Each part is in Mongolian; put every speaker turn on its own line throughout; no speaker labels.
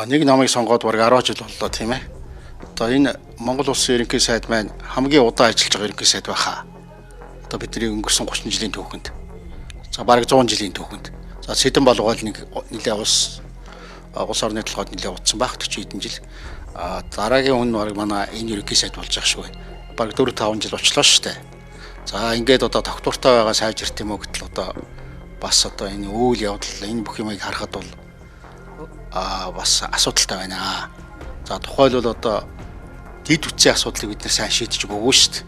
Нэг намыг сонгоод бараг 10 жил боллоо, тийм ээ. Одоо энэ Монгол Улсын ерөнхий сайд маань хамгийн удаан ажиллаж байгаа ерөнхий сайд байхаа. Одоо бидний өнгөрсөн 30 жилийн түүхэнд. За, бараг 100 жилийн түүхэнд. За, Сэдэн болгоол нэг нэлээ улс орны толгойд нэлээ утсан байх, 40 хэдэн жил. Дараагийн хүн бараг манай энэ ерөнхий сайд болж байгаа шүү байна. Бараг 4 5 жил очлоо шүү дээ. За, ингээд одоо тогтвортой байгаа сайжирт юм уу гэтэл одоо бас одоо энэ үйл явдал, энэ бүх юмыг харахад бол бас асуудалтай байна. За, тухайлбал одоо дэд үтсийн асуудлыг бид нэр сайн шийдэж өгөөгүй шүү дээ.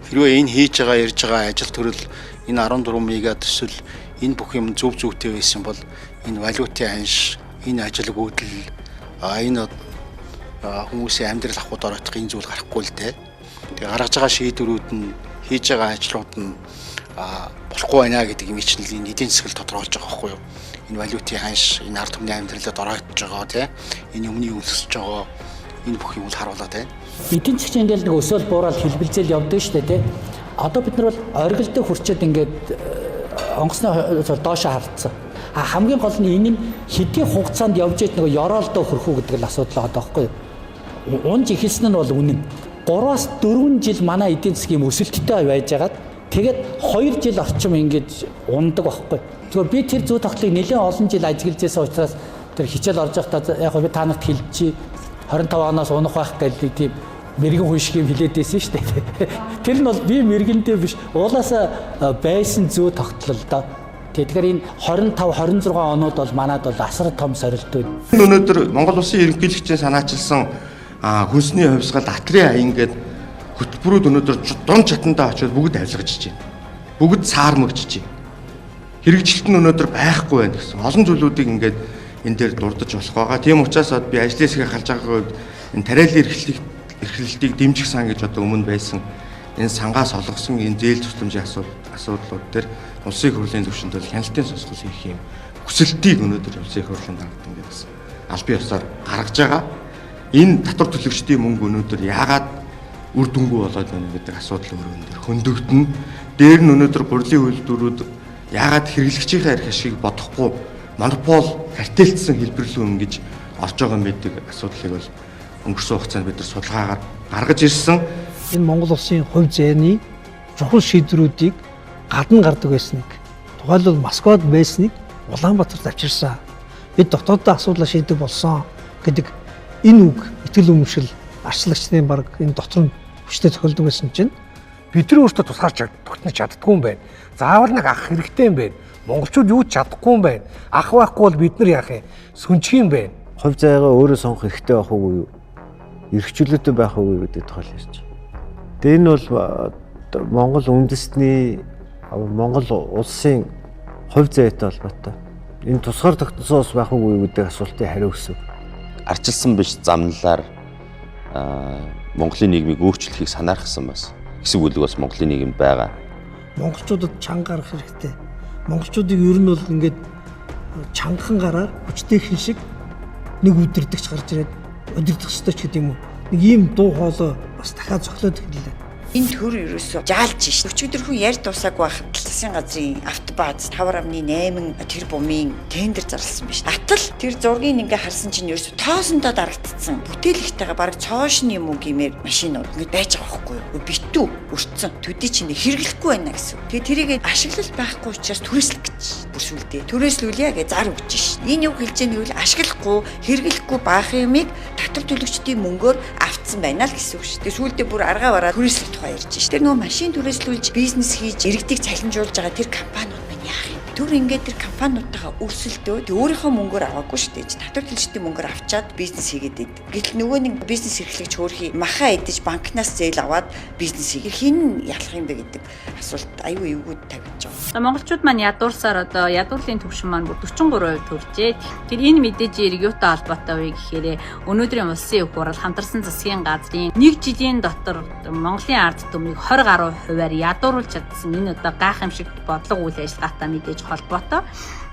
Хэрвээ энэ хийж байгаа, ярьж байгаа ажил төрөл, энэ 14 мега төсөл, энэ бүх юм зөв зөвтэй байсан бол энэ валютын ханш, энэ ажилгүйдэл, энэ хүмүүсийн амьдрал ахуйд оройтох энэ зүйл гарахгүй л дээ. Тэгээ гаргаж байгаа шийдвэрүүд нь, хийж байгаа ажлууд нь болохгүй байна гэдэг юм чинь энэ эдийн засаг тодорхойлж байгаа байхгүй юу? Энэ валютын ханш, энэ ард түмний амьдралд оройтж байгаа, тий, энэ өмнө өсөж байгаа энэ бүх юм л харуулад байна.
Эдийн засгийн ингээл нэг өсөөл буурал хэлбэлзэл явдаг шүү дээ, тий. Одоо бид нар бол оргилдоо хүрчээд ингээд онгоцны доошоо хардсан. А хамгийн гол нь энэ нь хэдийн хугацаанд явж иж нөгөө ёроолдоо хөрөх үү гэдэг л асуудал байгаа байхгүй юу? Унж эхэлсэн нь бол үнэн. 3-аас 4 жил манай эдийн засгийн өсөлттэй байжгаад тэгээд 2 жил орчим ингэж ундаг байхгүй. Зүгээр би тэр зүй тогтлыг нэлээд олон жил ажиглаж байсан учраас тэр хичээл орж байхдаа яг би та нарт хэлчихье, 25 оноос унах байх гэдэг тийм мэрэгэн хүн шиг юм хэлээд байсан шүү дээ. Тэр нь бол би мэрэгэндээ биш, уулаасаа байсан зүй тогтлол доо. Тэгэхээр энэ 25 26 онууд бол манад бол асар том сорилтууд.
Өнөөдөр Монгол Улсын ерөнхийлөгчийн санаачилсан хүнсний хувьсгал атрын аян гээд хөтөлбөрүүд өнөөдөр дунд чатандаа очиод бүгд авилгажж байна. Бүгд саармагжж байна. Хэрэгжилт нь өнөөдөр байхгүй байна гэсэн. Олон зүйлүүдийг ингээд энэ дээр дурдж болох байгаа. Тийм учраас би ажлын хэсгээ халж байгаа хувьд энэ тариалан эрхлэлтийг дэмжих сан гэж одоо өмнө байсан энэ сангаас олгосон энэ зээл тусламжийн асуудлууд дээр улсын хурлын түвшинд бол хяналтын сонсгол хийх юм хүсэлтийг өнөөдөр улсын хурлын даргад ингээд бас албан ёсоор гаргаж байгаа. Энэ татвар төлөгчдийн мөнгө өнөөдөр яагаад үр дүнгүй болоод байна гэдэг асуудал өөрөө энэ дээр хөндөгдөнө. Дээр нь өнөөдөр гурилын үйлдвэрүүд яагаад хэрэглэгчийнхээ эрх ашигыг бодохгүй монопол картелтсэн хэлбэр рүү ингэж орж байгаа юм гэдэг асуудлыг бол өнгөрсөн хугацаанд бид нар судалгаагаар гаргаж ирсэн.
Энэ Монгол улсын хувь зээний чухал шийдвэрүүдийг гадна гардаг байсныг, тухайлбал Москвад байсныг Улаанбаатарт авчирсан. Бид дотооддоо асуудлаа шийддэг болсон гэдэг энэ үг итгэл үнэмшил арчлагчдын баг энэ дотор нь хүчтэй тохиолдог байсан чинь
бид нар өөрсдөө тусгаарч тогтнож чаддгүй юм байна. Заавал нэг ах хэрэгтэй юм байна. Монголчууд юу ч чадахгүй юм байна. Ах байхгүй бол бид нар яах юм? Сүнчих юм байна.
Хувь заяагаа өөрөө сонгох эрхтэй байх уугүй юу? Эрх чөлөөтэй байх уугүй гэдэг тухай ярьж байна. Тэгээ энэ бол Монгол үндэстний, Монгол улсын хувь заяатай холбоотой. Энэ тусгаар тогтносон улс байх уугүй гэдэг асуултын хариу гэсэн.
Арчилсан биш замналаар Монголын нийгмийг өөрчлөхийг санаархсан бас хэсэг бүлэг бас Монголын нийгэмд байгаа.
Монголчуудад чанга гарах хэрэгтэй. Монголчуудыг ер нь бол ингээд чангахан гараар хүчтэйхэн шиг нэг үдирдэгч гарч ирээд удирдах ёстой ч гэдэг юм уу. Нэг ийм дуу хоолой бас дахиад цохлоод эхэллээ.
Энэ төр ерөөсөө жаалж ш. Өчигдөр хүн ярьж дуусаагүй байхад засгийн газрын автобаз 5.8 тэрбумын тендер зарласан биш. Атал тэр зургийг ингээ харсан чинь ерөөсөө тоосондоо дарагдцсан. Бүтээлэгтэйгээ бараг цоошны юм уу гэмээр машинууд ингээ байж байгаа байхгүй юу? Битүү өртсөн. Төдий чинь хэрэглэхгүй байна гэсэн. Тэгээ тэрийг ашиглал байхгүй учраас түрээслэх гэж бүр сүлдээ. Түрээслүүлье гэж зар өгч ш. Энэ юу хэлж яах гэвэл ашиглахгүй, хэрэглэхгүй баах юмыг татвар төлөгчдийн мөнгөөр автсан байна л гэсэн үг ш. Тэгээ сүлдээ бүр аргаа бараа түрээслэх тухай ярьж ш. Тэр нөгөө машин түрээслүүлж бизнес хийж иргэдийг цалинжуулж байгаа тэр компаниуд маань яах юм? Түр ингээд тэр компаниудтайгаа өрсөлдөө өөрийнхөө мөнгөөр аваагүй шүү дээ. Татвар төлөгчдийн мөнгөөр авчаад бизнес хийгээд байдаг. Гэтэл нөгөө нэг бизнес эрхлэгч хөөрхий маха идэж банкнаас зээл аваад бизнес хийх хэн ялах юм бэ гэдэг асуулт аюу эвгүй тавьж байгаа.
Одоо монголчууд маань ядуурсаар одоо ядуурлын түвшин маань бүр 43% төржээ. Тэр энэ мэдээж эрг юутай холбоотой вэ гэхээр өнөөдрийн улсын их хурал хамтарсан засгийн газрын нэг жилийн дотор Монголын ард түмнийг 20 гаруй хувиар ядууруулж чадсан энэ одоо гайхамшиг бодлого үйл ажиллагаатай мэдээж холбоотой.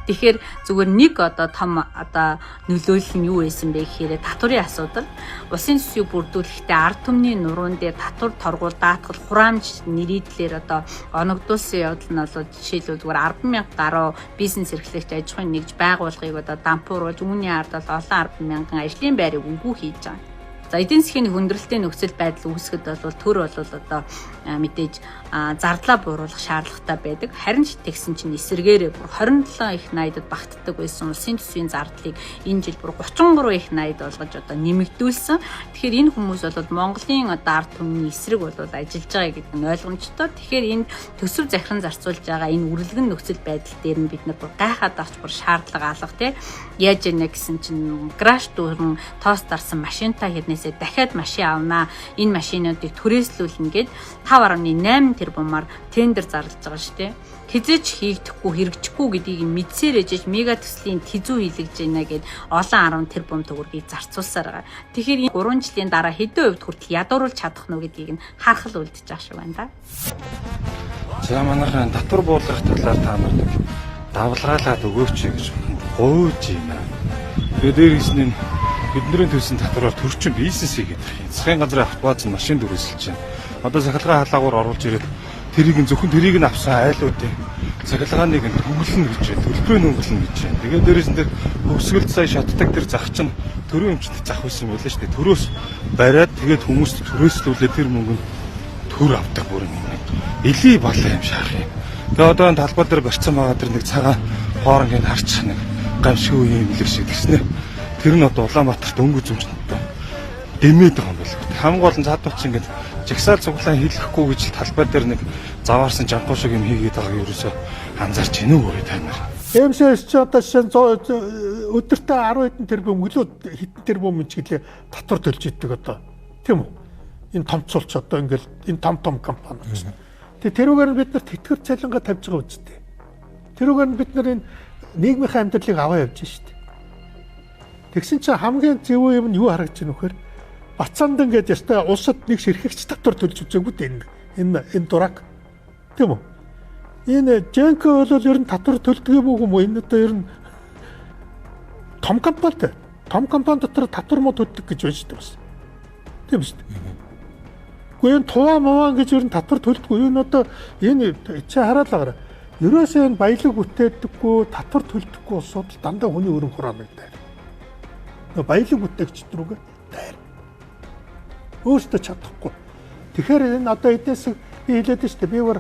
Тэгэхээр зүгээр нэг одоо том одоо нөлөөлөл нь юу байсан бэ гэхээр татварын асуудал. Улсын төсвийг бүрдүүлэхдээ ард түмний нуруунд дээр татвар торгуул, даатгал, хураамж нэрийдлэр одоо оногдуулсан явдал нь бол жишээлбэл зүгээр 10,000 гаруй бизнес эрхлэгч аж ахуйн нэгж байгууллагыг одоо дампууруулж үүний ард бол олон 10,000 ажлын байрыг үгүй хийж байгаа. За, эдийн засгийн хүндрэлтэй нөхцөл байдал үүсгэхэд бол төр бол одоо мэдээж зардлаа бууруулах шаардлагатай байдаг. Харин ч тэгсэн чинь эсэргээрээ бүр 27 их 80-д багтдаг байсан улсын төсвийн зардлыг энэ жил бүр 33 их 80 болгож одоо нэмэгдүүлсэн. Тэгэхээр энэ хүмүүс бол Монголын одоо ард түмний эсрэг бол ажиллаж байгаа гэдэг нь ойлгомжтой. Тэгэхээр энэ төсөв захиран зарцуулж байгаа энэ үрэлгэн нөхцөл байдал дээр нь бид нар бүр гайхаад авч бүр шаардлага алга тий. Яаж яана гэсэн чинь гараж дүүрэн тоос дарсан машинтай хэрнээсээ дахиад машин авнаа. Энэ машинуудыг түрээслүүлнэ гээд 5.8 тэрбумаар тендер зарлаж байгаа шүү дээ. Хизээч хийгдэхгүй, хэрэгжихгүй гэдгийг мэдсээр ээжэж мега төслийн тэзүү хийлгэж байна гэд олон 10 тэрбум төгрөгийг зарцуулсаар байгаа. Тэгэхээр энэ 3 жилийн дараа хэдэн хувьд хүртэл ядууруулж чадах нь гэдгийг нь харах л үлдэж байгаа шүү байна да.
За, манайхан татвар буулгах талаар та нар нэг давлгаалаад өгөөч гэж гуйж байна. Тэгээ дээрээс нь бидний төлсөн татвараар төрчин бизнес хийгээд байгаа юм. Засгийн газрын автобаз нь машин дүрсэлж байна. Одоо сахилгын халаагуур оруулж ирээд тэрийг нь зөвхөн тэрийг нь авсан айлуудын цахилгааныг нь төгөлнө гэж байна. Төлбөрийг өнгөлнө гэж байна. Тэгээ дээрээс нь тэр хөвсгөлд сая шатдаг тэр зах чинь төрийн өмчт зах байсан байлаа шүү дээ. Төрөөс бариад тэгээд хүмүүст түрээслүүлээ тэр мөнгө нь төр авдаг бүр юм. Илий балаа юм шаах юм. Тэгээ одоо энэ талбай дээр барьцсан байгаа тэр нэг цагаан хооронд харчих нэг гамшгүй юм л шиг тэгснэ. Тэр нь одоо Улаанбаатарт өнгө үзэмжтэй дэмээд байгаа юм байна. Хамгийн гол нь цаадах чинь ингээд жагсаал цуглаан хийлгэхгүй гэж талбай дээр нэг заваарсан жанхуу шиг юм хийгээд байгааг ерөөсөө анзаарч гинүү үү та нар.
МСС ч одоо жишээ нь өдөртөө 10 хэдэн тэрбум өглөө хэдэн тэрбум ч гэлээ татвар төлж идэг одоо. Тийм үү? Энэ томцуулч одоо ингээл энэ том том компани. Тэгээ тэрүүгээр нь бид нар тэтгэвэр цалингаа тавьж байгаа үсттэй. Тэрүүгээр нь бид нар энэ нийгмийнхээ амьдралыг аваа явж штэ. Тэгсэн чинь хамгийн зөв юм нь юу харагдаж байна вэхээр Бацаандан гэдэг ёстой улсад нэг ширхэгч татвар төлж үзээгүй дээ энэ дурак. Тийм үү? Энэ Женко бол ер нь татвар төлдөг юм уу юм уу? Энэ одоо ер нь том компанитай. Том компани дотор татвар муу төлдөг гэж байна шүү дээ бас. Тийм шүү дээ. Гэхдээ энэ туваа муваа гэж ер нь татвар төлдөггүй. Энэ одоо энэ чи хараад л байгаарай. Ерөөсөө энэ баялаг бүтээдэггүй, татвар төлдөггүй улсууд л дандаа хүний өрөм хурааныг дайр. Баялаг бүтээгчд рүүгээ дайр. Өөртөө чадахгүй. Тэгэхээр энэ одоо эдээс би хэлээд шүү дээ. Би бүр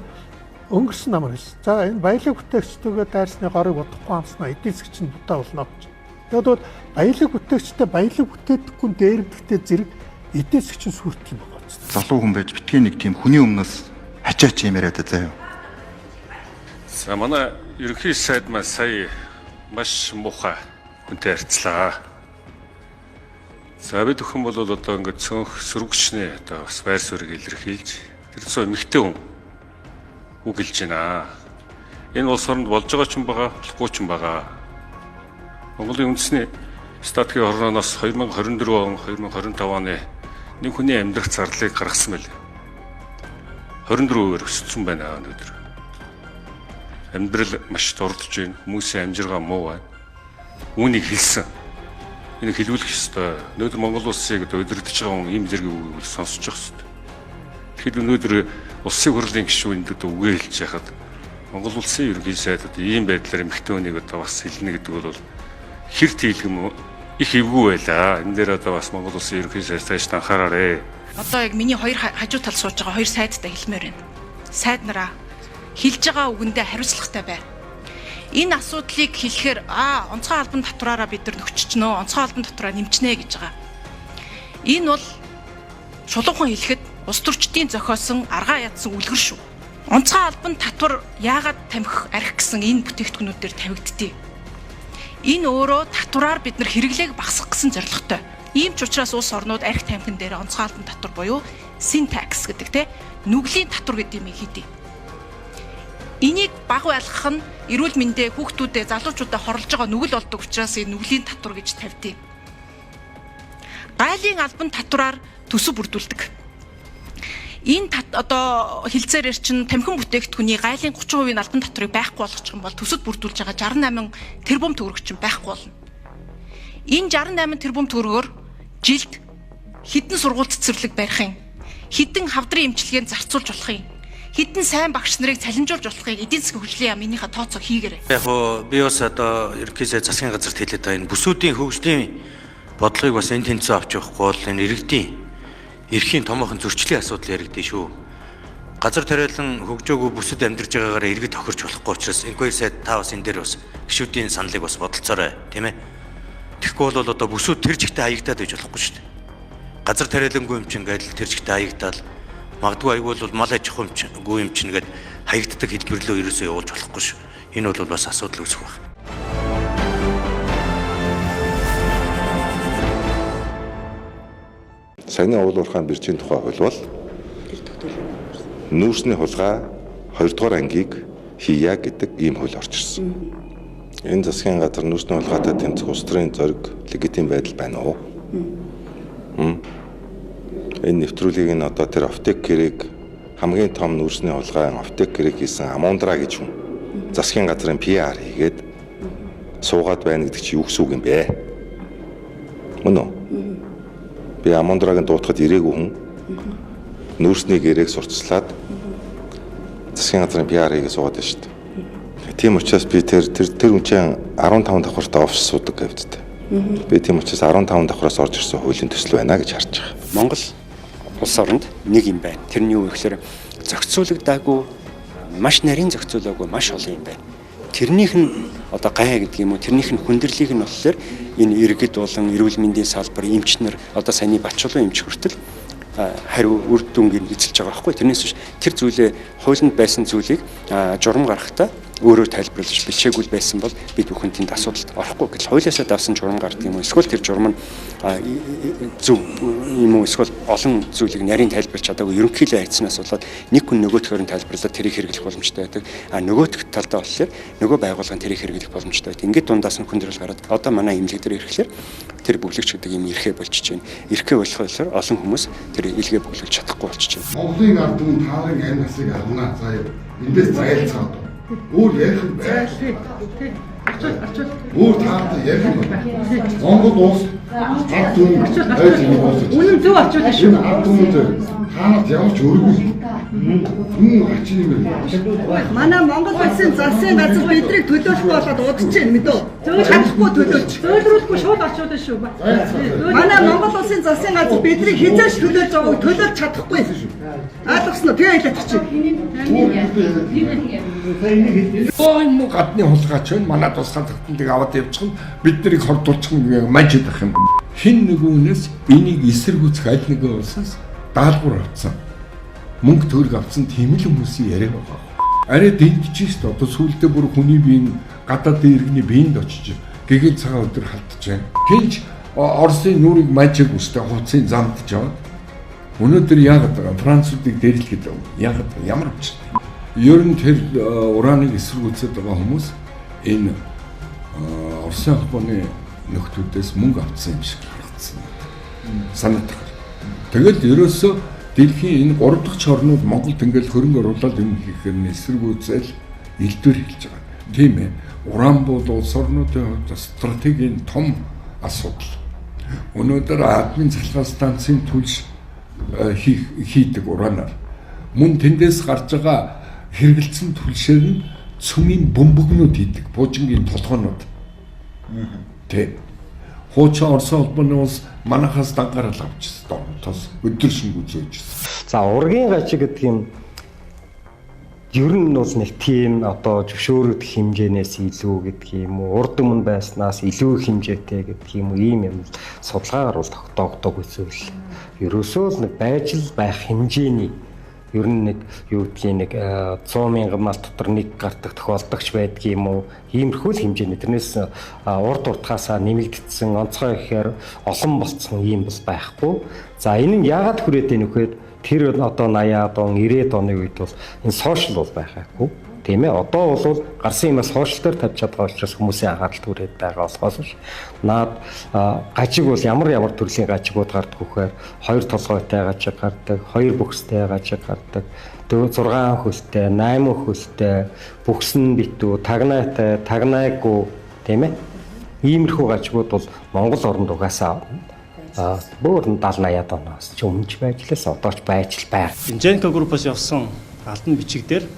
өнгөрсөн намар хэлсэн. За, энэ баялаг бүтээгчдүүгээ дайрсны горыг удахгүй амснаа эдийн засаг чинь бутаа болно гэж. Тэгээд бол баялаг бүтээгчтэй баялаг бүтээдэггүй дээрэмдэгтэй зэрэг эдийн засаг чинь сүртэл юм байна.
Залуу хүн байж битгий нэг тийм хүний өмнөөс хачаач юм яриад заяа.
За, манай ерөнхий сайд маань сая маш муухай хүнтэй харьцлаа. За, бид бүхэн бол одоо ингээд цөөнх сөргөчний одоо бас байр суурийг илэрхийлж тэр цоо эмэгтэй хүн үг хэлж байна. Энэ улс оронд болж байгаа ч юм байгаа, болохгүй ч юм байгаа. Монголын үндэсний статистикийн хорооноос 2024 он, 2025 оны нэг хүний амьдрах зарлалыг гаргасан байл. 24%-аар өссөн байна өнөөдөр. Амьдрал маш дордож байна. Хүмүүсийн амжиргаа муу байна. Үүнийг хэлсэн. Энийг хэлүүлэх ёстой. Өнөөдөр Монгол улсыг одоо удирдах байгаа хүн ийм зэргийн үгийг сонсож явах ёстой. Тэгэхээр өнөөдөр улсын хурлын гишүүнд одоо үгээ хэлж яхад Монгол улсын ерөнхий сайд одоо ийм байдлаар эмэгтэй хүнийг одоо бас хэлнэ гэдэг бол хэр тийлгэм их эвгүй байлаа. Энэ дээр одоо бас Монгол улсын ерөнхий сайд цааш анхаараарэ.
Одоо яг миний хоёр хажуу талд сууж байгаа хоёр сайдтай хэлмээр байна. Сайд нараа, хэлж байгаа үгэндээ хариуцлагатай бай. Энэ асуудлыг хэлэхээр онцгой албан татвараараа бид нар нөхччихнө, онцгой албан татвараа нэмчнэ гэж байгаа. Энэ бол шулуухан хэлэхэд улс төрчдийн зохиосон аргаа ядсан үлгэр шүү. Онцгой албан татвар яагаад тамхи архи гэсэн энэ бүтээгдэхүүнүүд дээр тавигддгийг. Энэ өөрөө татвараар бид нар хэрэглээг багасгах гэсэн зорилготой. Ийм ч учраас улс орнууд архи тамхин дээр онцгой албан татвар буюу sin tax гэдэг те нүглийн татвар гэдэг юм хийдэг. Энийг баг байлгах нь эрүүл мэндээ, хүүхдүүдэд, залуучуудаа хорлож байгаа нүгэл болдог учраас энэ нүглийн татвар гэж тавьдیں۔ Гайлын албан татвараар төсөв бүрдүүлдэг. Энэ одоо хилцээрэр чинь тамхин бүтээгдэхүүний гайлын 30% нь албан татварыг байхгүй болгочих юм бол төсөд бүрдүүлж байгаа 68 тэрбум төгрөг чинь байхгүй болно. Энэ 68 тэрбум төгрөгөөр жилд хэдэн сургууль цэцэрлэг барих юм, хэдэн хавдрын эмчилгээнд зарцуулж болох юм, хэдэн сайн багш нарыг цалинжуулж болохыг эдийн засгийн хөгжлийн яам энийхээ тооцоо хийгээрэй.
Яг хоо би бас одоо ерөнхий сайд засгийн газарт хэлээд байгаа энэ бүсүүдийн хөгжлийн бодлогыг бас энэ тэнцүү авч явахгүй бол энэ иргэдийн эрхийн томоохон зөрчлийн асуудал яригдана шүү. Газар тариалан хөгжөөгөө бүсэд амьдарч байгаагаараа иргэд тохирч болохгүй учраас инквайр сайд та бас энэ дээр бас гишүүдийн саналыг бас бодолцоорой, тийм ээ. Тэгэхгүй бол одоо бүсүүд тэр чигтээ хаягдаад байж болохгүй шүү дээ. Газар тариалангүй юм чинь ингээд тэр чигтээ хаягдаал магадгүй айгүй бол мал аж ахуй юм чинь гүй юм чинь ингээд хаягддаг хэлбэрлөө ерөөсөө явуулж болохгүй шүү. Энэ бол бас асуудал үүсэх байх.
Саяны уул уурхайн биржийн тухай хууль бол нүүрсний хулгай 2 дугаар ангийг хийя гэдэг ийм хууль орж ирсэн. Энэ засгийн газар нүүрсний хулгайтай тэмцэх улс төрийн зориг легитим байдал байна уу? Энэ нэвтрүүлгийг нь одоо тэр оптик гэрээг хамгийн том нүүрсний хулгай оптик гэрээг хийсэн Амундра гэж хүн засгийн газрын PR хийгээд суугаад байна гэдэг чи юу гэсэн үг юм бэ? Мөн үү? Би Амундрагийн дуутахад ирээгүй хүн нүүрсний гэрээг сурталчлаад засгийн газрын PR хийгээ суугаад байна шүү дээ. Тийм учраас би тэр хүн чинь 15 давхартай офис суудаг гэвдтэй. Би тийм учраас 15 давхраас орж ирсэн хуулийн төсөл байна гэж харж байгаа.
Монгол улс оронд нэг юм байна. Тэр нь юу вэ гэхээр зохицуулагдаагүй, маш нарийн зохицуулаагүй маш олон юм байна. Тэрнийх нь одоо гай гэдэг юм уу, тэрнийх нь хүндрэлийг нь болохоор энэ иргэд болон эрүүл мэндийн салбар, эмчнэр, одоо саяны Батчулуун эмч хүртэл хариу үр дүнгийг эзэлж байгаа байхгүй. Тэрнээс биш тэр зүйлээ хуулинд байсан зүйлийг журам гаргахтаа өөрөөр тайлбарлаж бэлчээгүй байсан бол бид бүхэн тэнд асуудалд орохгүй. Гэтэл хуулиасаа давсан журам гардаг юм уу? Эсвэл тэр журам нь зөв юм уу? Эсвэл олон зүйлийг нарийн тайлбарлаж чадаагүй ерөнхийлөө айцнаас болоод нэг хүн нөгөөтгөр нь тайлбарлаад тэрийг хэрэглэх боломжтой байдаг. А нөгөөх талдаа болохоор нөгөө байгууллагын тэрийг хэрэглэх боломжтой байдаг. Ингээд дундаас нь хүндрэл гараад одоо манай эмнэлэг дээр ирэхлээр тэр бүглэгч гэдэг юм эрхээ болчихж байна. Эрхээ болохоор олон хүмүүс тэр илгээ бүглэж чадахгүй болчихж байна.
Монголын ард түмэн та нарын амь насыг авнаа. За эндээс зайлцгаа. Өөр ярих юм байна. Өөр таартай ярих юм байна. Монгол улс ард түмэн айж юм уус.
Үнэн зөв очиулаа шүү.
Энэ ард түмэнд та нарт ямар ч өргөө. Хүн ачин юм байна.
Манай Монгол улсын засгийн газар бидрийг төлөөлөхгүй болоод удаж байна мэдөө. Чадахгүй төлөөлж. Зөөлрүүлэхгүй шууд очиулаа шүү. Манай Монгол улсын засгийн газар бидрийг хизээш төлөөлж байгааг төлөөлж чадахгүй. Ойлгосноо тэгээ хэлээд чи.
Энэ гадны хулгайч байна. Манай тусгай тогтнолыг аваад явчихна. Бид нарыг хордуулчих юм маж идэх юм. Хин нэг үнээс энийг эсэргүүцэх аль нэгэн улсаас даалгавар авсан. Мөнгө төгрөг авсан тийм л хүмүүсийн яриа байгаа. Арай дэмжиж шít одоо сүүлдээ бүр хүний биеийн гадаад иргэний биеинд очиж гэгээн цагаан өдөр халтж байна. Хинч Оросын нүрийг мажиг үстэй хувцсын замд жаваад өнөөдөр яагаад байгаа Француудыг дээрлэхэд яагаад ямар учир. Ер нь тэр урааныг эсэргүүцээд байгаа хүмүүс энэ Оросын холбооны нөхдүүдээс мөнгө авсан юм шиг харагдсан. Санаатах. Тэгэл ерөөсөө дэлхийн энэ 3 дахь орнууд Монголд ингээл хөрөнгө оруулалт юм хийхээр нь эсэргүүцэл элдвэр хэлж байгаа. Тийм ээ. Уран бол улс орнуудын хувьд стратегийн том асуудал. Өнөөдөр атомын цахилгаан станцын түлш хийдэг ураанаар. Мөн тэндээс гарч байгаа хэрэгэлцэн түлшээр нь цөмийн бөмбөгнүүд хийдэг, пуужингийн толгоонууд. Тэ. Хуучин Оросын холбооны улс манахаас дангарал авчихсан дорнотоос өдөр шөнөгүй зөөжсэн.
За ургийн гажиг гэдэг юм ер нь бол нэг тийм одоо зөвшөөрөгдөх хэмжээнээс илүү гэдэг юм уу, урд өмнө байснаас илүү их хэмжээтэй гэдэг юм уу, ийм юм судалгаагаар бол тогтоогдоогүй зүйл. Ерөөсөө л нэг байж л байх хэмжээний ер нь нэг юу гэдгийг нэг 100 мянган мал дотор нэг гардаг тохиолдогч байдаг юм уу, иймэрхүү л хэмжээний. Тэрнээс урд урдгаасаа нэмэгдсэн, онцгой ихээр олон болцсон ийм бол байхгүй. За энэ нь яагаад хүрээд байна вэ гэхээр тэр одоо 80-аад он, 90-ад оны үед бол энэ сошиал бол байгаагүй. Тийм ээ. Одоо бол гарсан юмас сошиал дээр тавьж чадгаа учраас хүмүүсийн анхаарал түрээд байгаа болохоос л наад гажиг бол ямар ямар төрлийн гажигуд гардаг вэхээр хоёр толгойтой гажиг гардаг, хоёр бөхстэй гажиг гардаг, 4 6 хөлтэй, 8 хөлтэй, бөхс нь битүү, тагнаатай, тагнаагүй тийм ээ. Иймэрхүү гажигуд бол Монгол оронд угаасаа бүр 70 80-аад оноос ч өмнөж байж лээс одоо ч байж л байр.
Инженко группаас явсан алтан бичиг дээр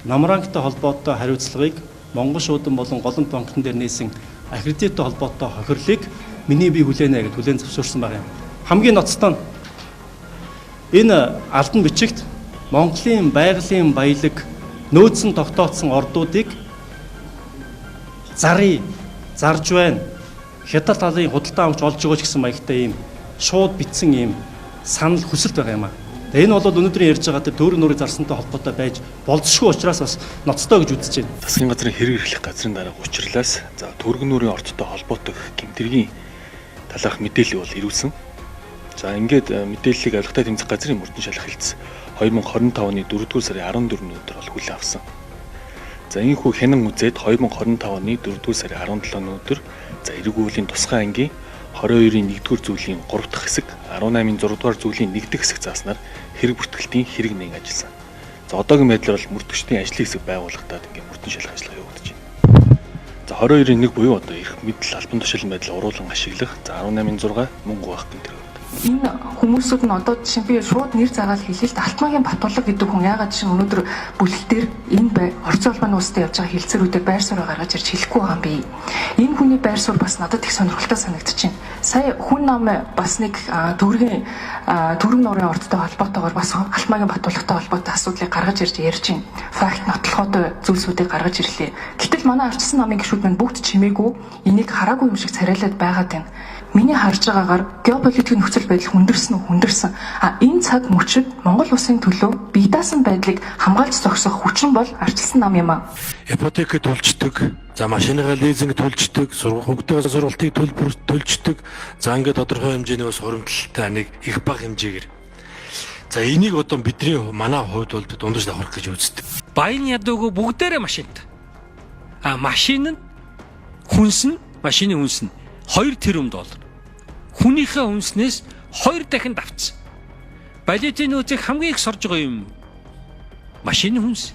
Намрангтай холбоотой хариуцлагыг Монгол шуудан болон Голомт банкн дээр нээсэн аккредиттэй холбоотой хохирлыг миний бие хүлээнэ гэж хүлээн зөвшөөрсөн байгаа юм. Хамгийн ноцтой нь энэ алдан бичигт Монголын байгалийн баялаг нөөцөн тогтооцсон ордуудыг зарыг зарж байна. Хятад талын худалдан авч олж өгөөч гэсэн маягтай ийм шууд бичсэн ийм санал хүсэлт байгаа юм аа. Тэгээ энэ бол өнөөдрийн ярьж байгаа тэр төөрөн нүрийг зарсантай холбоотой байж болзошгүй учраас бас ноцтой гэж үзэж байна.
Засгийн газрын хэрэг эрхлэх газрын дарга учирлаас за төргөн нүрийн ордтой холбоотой гэмтэргийн талаарх мэдээлэл бол ирүүлсэн. За ингээд мэдээллийг авилгатай тэмцэх газрын мөрдөн шалах хэлц 2025 оны 4-р сарын 14-ний өдөр бол хүлээн авсан. За энэхүү хянан үзээд 2025 оны 4-р сарын 17-ны өдөр за эрэг өвлийн тусгай ангийн 22-ийн 1-р зүйлийн 3 дахь хэсэг, 18-ийн 6-р зүйлийн 1 дахь хэсэг зааснаар хэрэг бүртгэлтийн хэрэг нээн ажилласан. За одоогийн байдлаар бол мөрдөгчдийн ажлын хэсэг байгуулагдаад ингээд мөрдөн шалах ажиллагаа явагдаж байна. За 22-ийн 1 буюу одоо эрх мэдэл албан тушаалын байдал уруулан ашиглах, за 18-ийн 6 мөнгө угаах гэмтэрэг.
Энэ хүмүүсүүд нь одоо жишээ нь би шууд нэр заагаал хэлээ л дээ. Алтмаагийн Батулга гэдэг хүн яагаад жишээ нь өнөөдөр бүлэл дээр энэ Орос улбаны улстай явж байгаа хэлцээрүүдээр байр сууриа гаргаж ирж хэлэхгүй байгаа юм бэ? Энэ хүний байр суурь бас надад их сонирхолтой санагдчихэв. Сая хүн нам бас нэг төвөргийн төрөг нуурын ордтой холбоотойгоор бас Алтмаагийн Батулгатай холбоотой асуудлыг гаргаж ирж ярьж байна. Факт нотлохоотой зүйлсүүдийг гаргаж ирлээ. Гэтэл манай арчсан намын гишүүд маань бүгд чимээгүй энийг хараагүй юм шиг царайлаад байгаад байна. Миний харж байгаагаар геополитикийн нөхцөл байдал хүндэрсэн үү хүндэрсэн. А энэ цаг мөчид Монгол улсын төлөө бие даасан байдлыг хамгаалж зогсох хүчин бол арчилсан нам юм а.
Ипотека төлждөг, за машиныхаа лизинг төлждөг, хүүхдийн сургалтыг төлбөр төлждөг. За ингээд тодорхой хэмжээний бас хуримтлалтай нэг их бага хэмжээгээр. За энийг одоо бидний манай хувьд бол дундаж давхрах гэж үздэг.
Баян ядуугүй бүгдээрээ машинт. А машин нь хүнс нь машины хүнс нь 2 тэрбум доллар. Хүнийхээ хүнснээс 2 дахин давцсан. Валютын нөөцийг хамгийн их сорж байгаа юм машины хүнс.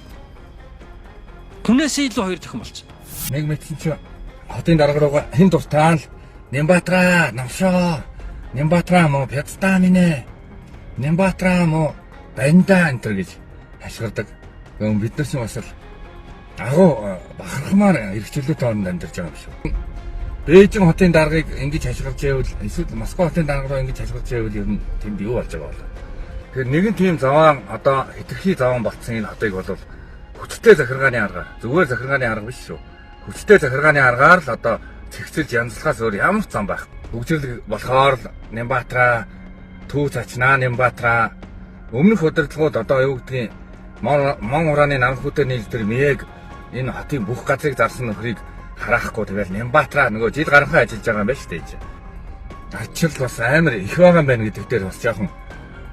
Хүнээсээ илүү 2 дахин болсон.
Нэг мэдсэн чи хотын дарга руугаа хэн дуртай л Нямбатраа намшоо Нямбатраа мó пядстаа минь ээ Нямбатраа мó банда энэ төр гэж хашгирдаг. Бид нар чинь бас л агуу бахархмаар эрхчлөлт хооронд амьдарч байгаа юм шүү. Бээжин хотын даргаыг ингэж хашгирч байвал эсвэл Москва хотын дарга руу ингэж хашгирч байвал ер нь тэнд юу болж байгаа бол. Тэгэхээр нэгэн тийм зовоон одоо хэтэрхий зовоон болцсон энэ хотыг бол хүчтэй захиргааны аргаар зүгээр захиргааны арга биш шүү. Хүчтэй захиргааны аргаар л одоо цэгцэлж янзлахаас өөр ямар ч зам байх. Хөгжил болохоор л Нямбатраа Төв цачнаа Нямбатраа өмнөх удирдлагууд одоо юу гэдгийг мон урааны намхүүтэй нийл тэр мэг энэ хотын бүх газрыг зарсан нөхрийг хараахгүй тэгэл Нямбатраа нөгөө жил гаранхан ажиллаж байгаа юм байна шүү дээ. Ачирл бас амар их байгаа юм байна гэдэг дээр бас жоохон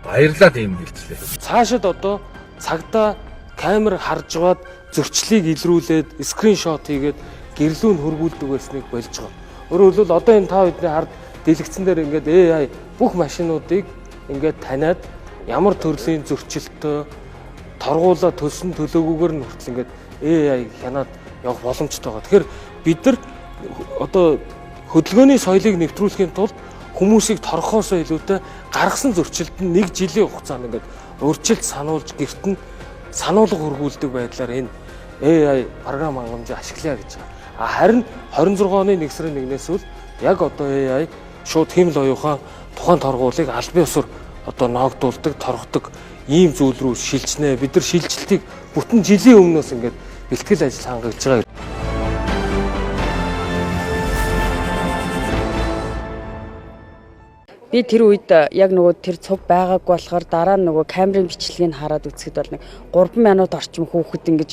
баярлаад юм хэлчихлээ.
Цаашид одоо цагдаа камер харж байгаад зөрчлийг илрүүлээд скриншот хийгээд гэрлүүн хөргүүлдэг байсныг болж байгаа. Өөрөөр хэлбэл одоо энэ та бидний хард дэлгэцэн дээр ингээд AI бүх машинуудыг ингээд таниад ямар төрлийн зөрчилтэй торгуулаа төлсөн төлөөгүйгээр нь хүртэл ингээд AI хянаад явах боломжтой байгаа. Тэгэхээр бид нар одоо хөдөлгөөний соёлыг нэвтрүүлэхийн тулд хүмүүсийг торхоосоо илүүтэй гаргасан зөрчилд нь нэг жилийн хугацаанд ингээд урьдчилт сануулж гэрт нь сануулга хөргүүлдэг байдлаар энэ AI програм хангамжийг ашиглая гэж байгаа. А харин 26 оны 1 сарын 1-ээс үл яг одоо AI шууд хиймэл оюухан тухайн торгуулийг албан ёсоор одоо ноогдуулдаг, торгодог ийм зүйл рүү шилжнэ. Бид нар шилжилтийг бүтэн жилийн өмнөөс ингээд бэлтгэл ажил хангаж байгаа.
Би тэр үед яг нөгөө тэр цуг байгаагүй болохоор дараа нь нөгөө камерын бичлэгийг хараад үзэхэд бол нэг 3 минут орчим хүүхэд ингэж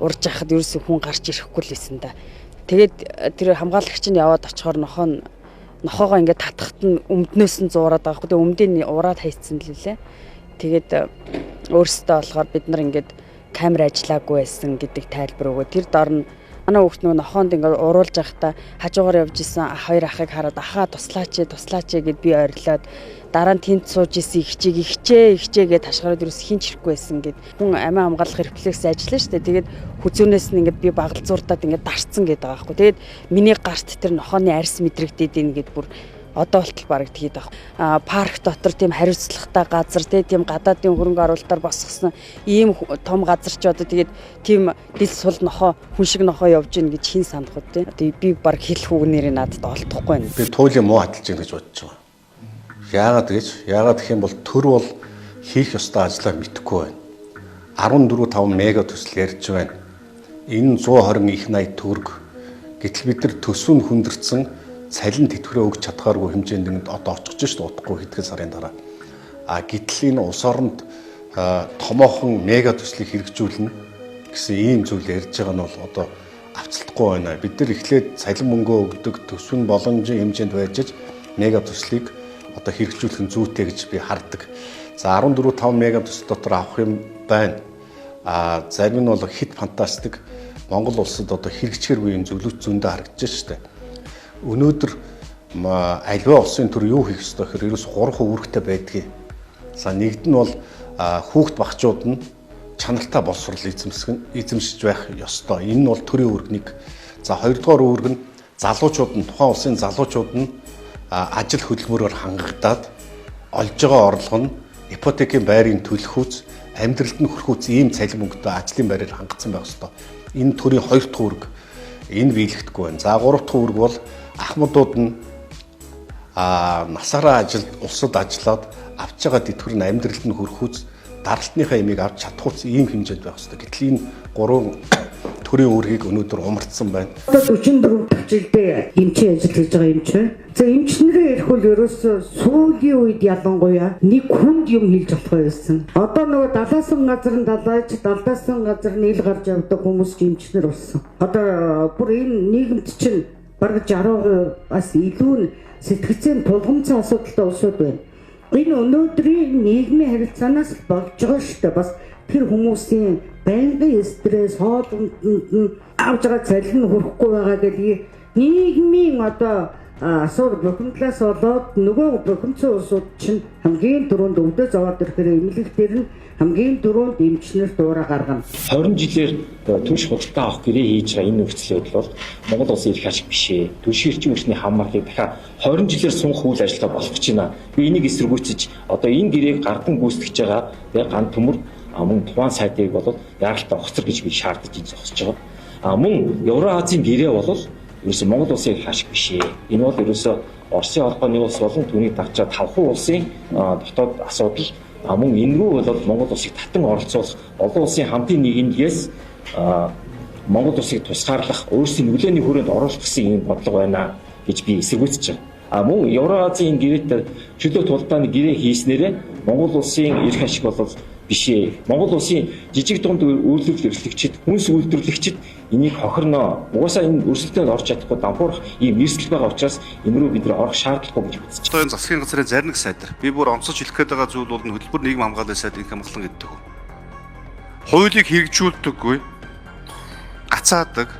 урж яхад ерөөсөө хүн гарч ирэхгүй л байсан да. Тэгээд тэр хамгаалагч нь яваад очихоор нохоогоо ингээд татхад нь өмднөөс нь зуураад байгаа хгүй. Тэгээд өмдөө ураад хайцсан л лээ. Тэгээд өөрөөсөө болохоор бид нар ингээд Камер ажиллаагүй байсан гэдэг тайлбар өгөө. Тэр дор нь манай хүүхд нөгөө нохоонд ингээд уруулж байхдаа хажуугаар явж исэн хоёр ахыг хараад ахаа туслаач туслаач гэд би орилоод дараа нь тэнд сууж исэн ихчийг ихчээ ихчээ гэд ташгараад ерөөс хин ч ирэхгүй байсан гэд хүн амиа хамгаалах рефлекс ажиллана шүү дээ. Тэгээд хүзүүнээс нь ингээд би багалзуурдаад ингээд дарцсан гэдэг байгаа байхгүй. Тэгээд миний гарт тэр нохооны арьс мэдрэгдээд ийн гэд бүр одоо болтол бараг тэгээд байх. А парк дотор тийм хариуцлагатай газар тийм гадаадын хөрөнгө оруулалтаар босгосон ийм том газар ч одоо тэгээд тийм дил сул нохоо хүн шиг нохоо явж гин гэж хин санах вэ те. Одоо би бараг хэлэх үг нэрээ надад олдохгүй байна.
Би туйлын муу хадалж гин гэж бодож байгаа. Яагаад гэж? Яагаад гэх юм бол төр бол хийх ёстой ажлаа мэдэхгүй байна. 14.5 мега төсөл ярьж байна. Энэ 120 их 80 төгрөг. Гэтэл бид нар төсөв нь хүндэрсэн цалин тэтгэврээ өгч чадхааргүй хэмжээнд ингээд одоо очих гэж шүү дээ удахгүй хэдхэн сарын дараа. А гэтэл энэ улс оронд томоохон мега төслийг хэрэгжүүлнэ гэсэн ийм зүйл ярьж байгаа нь бол одоо авцалтгүй байна. Бид нар эхлээд цалин мөнгөө өгдөг төсөв нь боломжийн хэмжээнд байж мега төслийг одоо хэрэгжүүлэх нь зүйтэй гэж би хардаг. За 14.5 мега төсөл дотор авах юм байна. А зарим нь бол хит фантастик Монгол улсад одоо хэрэгжихэргүй юм зөвлөж зөндөө харагдаж шүү дээ. Өнөөдөр альва улсын төр юу хийх ёстой гэхээр ерөөс 3 үүрэгтэй байдгийг. За нэгд нь бол хүүхд багчууд нь чанартай боловсрол эзэмшиж байх ёстой. Энэ нь бол төрийн үүрэг нэг. За хоёрдугаар үүрэг нь залуучууд нь тухайн улсын залуучууд нь ажил хөдөлмөрөөр хангагдаад олж байгаа орлого нь ипотекийн байрын төлөх үз, амьдралд нь хүрэх үз ийм цалин мөнгөтэй ажлын байраар хангагдсан байх ёстой. Энэ төрийн хоёр дахь үүрэг энэ биелэгдэхгүй байна. За гурав дахь үүрэг бол ахмадууд нь насаараа ажилд улсад ажиллаад авч байгаа тэтгэвэр нь амьдралд нь хүрэх үз, даралтныхаа имийг авч чадах үз ийм хэмжээнд байх ёстой. Гэтэл энэ гурван төрийн үүргийг өнөөдөр умардсан байна.
Одоо 44 дахь жилдээ эмчийн ажил хийж байгаа эмч байна. За эмч нарын ярих бол ерөөсөө сүүлийн үед ялангуяа нэг хүнд юм хэлж болох байсан. Одоо нөгөө далаасан газар нь далайч, далдаасан газар нь ил гарч явдаг хүмүүс ч эмчнэр болсон. Одоо бүр энэ нийгэмд чинь бараг 60% бас илүү нь сэтгцэн тулгамдсан асуудалтай улсууд байна. Энэ өнөөдрийн нийгмийн харилцаанаас л болж байгаа шүү дээ. Бас тэр хүмүүсийн байнгын стресс, хоол унтанд нь авж байгаа цалин нь хүрэхгүй байгаа гэл нийгмийн одоо асуур бухимдлаас болоод нөгөө бухимдсан улсууд чинь хамгийн түрүүнд өвдөө зовоод ирэхээр эмнэлэг дээр нь хамгийн түрүүнд эмчнэр дуурай гаргана.
20 жилээр түлш худалдаа авах гэрээ хийж байгаа энэ нөхцөл байдал бол Монгол улсын эрх ашиг биш ээ. Түлшийн эрчим хүчний хамгааллыг дахиад 20 жилээр сунгах үйл ажиллагаа болох гэж байна. Би энийг эсэргүүцэж одоо энэ гэрээг гардан гүйцэтгэж байгаа тэгээ ган төмөр мөн тухайн сайтыг бол яаралтай хоцор гэж би шаардаж энэ зогсож байгаа. А мөн Евроазийн гэрээ бол ерөөсөө Монгол улсын эрх ашиг биш ээ. Энэ бол ерөөсөө Оросын холбооны улс болон түүнийг дагж байгаа 5 улсын дотоод асуудал. Мөн энэгүй бол Монгол улсыг татан оролцуулах олон улсын хамтын нийгэмлэгээс Монгол улсыг тусгаарлах өөрсдийн нөлөөний хүрээнд оруулах гэсэн ийм бодлого байна гэж би эсэргүүцэж байгаа. А мөн Евроазийн энэ гэрээтэй чөлөө тулдааны гэрээ хийснээрээ Монгол улсын эрх ашиг бол биш ээ. Монгол улсын жижиг дунд үйлдвэрлэл эрхлэгчид, хүнс үйлдвэрлэгчид энийг хохирноо. Угаасаа энэ өрсөлдөөнд орж чадахгүй дампуурах ийм эрсдэл байгаа учраас энэ рүү бид нар орох шаардлагагүй гэж үзэж
байна. Одоо энэ засгийн газрын зарим нэг сайдар би бүр онцож хэлэх гээд байгаа зүйл бол хөтөлбөр нийгэм хамгааллын сайд инх хамгаалан гэдэг. Хуулийг хэрэгжүүлдэггүй, гацаадаг,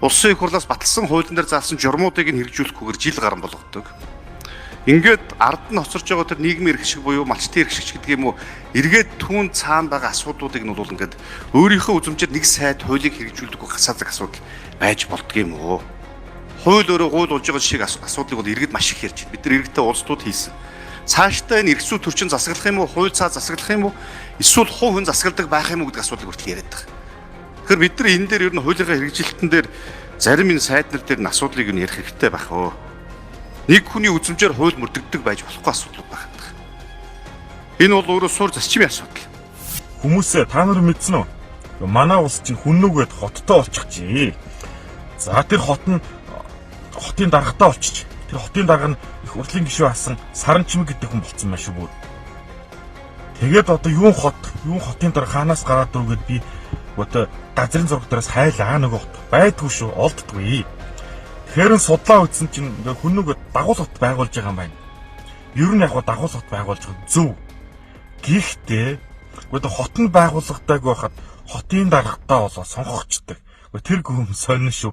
улсын их хурлаас баталсан хуулийн дээр заасан журмуудыг нь хэрэгжүүлэхгүйгээр жил гарan болгодог. Ингээд ард нь хоцорж байгаа тэр нийгмийн эрх шиг буюу малчтын эрх шиг гэдэг юм уу, эргээд түүн цаана байгаа асуудлуудыг нь бол ингээд өөрийнхөө үзмжээр нэг сайд хуулийг хэрэгжүүлдэггүй гацаадаг асуудал байж болдго юм уу? Хууль өөрөө гуйл болж байгаа шиг асуудлыг бол иргэд маш их ярьж байна. Бид нар иргэдтэй уулзтууд хийсэн. Цаашдаа энэ эрх зүй төрчин засаглах юм уу, хууль цаа засаглах юм уу, эсвэл хувь хүн засагладаг байх юм уу гэдэг асуудлыг хүртэл яриад байгаа. Тэгэхээр бид нар энэ дээр ер нь хуулийнхаа хэрэгжилтэн дээр зарим энэ сайд нар дээр нь асуудлыг нь ярих хэрэгтэй байх өө. Нэг хүний үзмжээр хууль мөрдөгдөг байж болохгүй асуудал байх. Энэ бол өөрөө суурь зарчмын асуудал.
Хүмүүсээ та нар мэдсэн үү? Манай улс чинь хүннүгээд хоттой болчихжээ. За тэр хот нь хотын даргатай болчих. Тэр хотын дарга нь их хурлын гишүүн асан Саранчмаг гэдэг хүн болцсон байх шүү бүр. Тэгээд одоо юун хот, юун хотын дарга хаанаас гараад ирв гэд би одоо газрын зураг дээрээс хайлаа нөгөө хот. Байдгүй шүү, олддгүй. Тэгэхээр нь судлаа үзсэн чинь ингээ хүннүгээд дагуул хот байгуулж байгаа юм байна. Ер нь яг го дагуул хот байгуулж байгаа зөв. Гэхдээ одоо хот нь байгуулагдаагүй байхад Хотын даргатай болоо сонгогчдаг. Тэр гүм сонин шүү.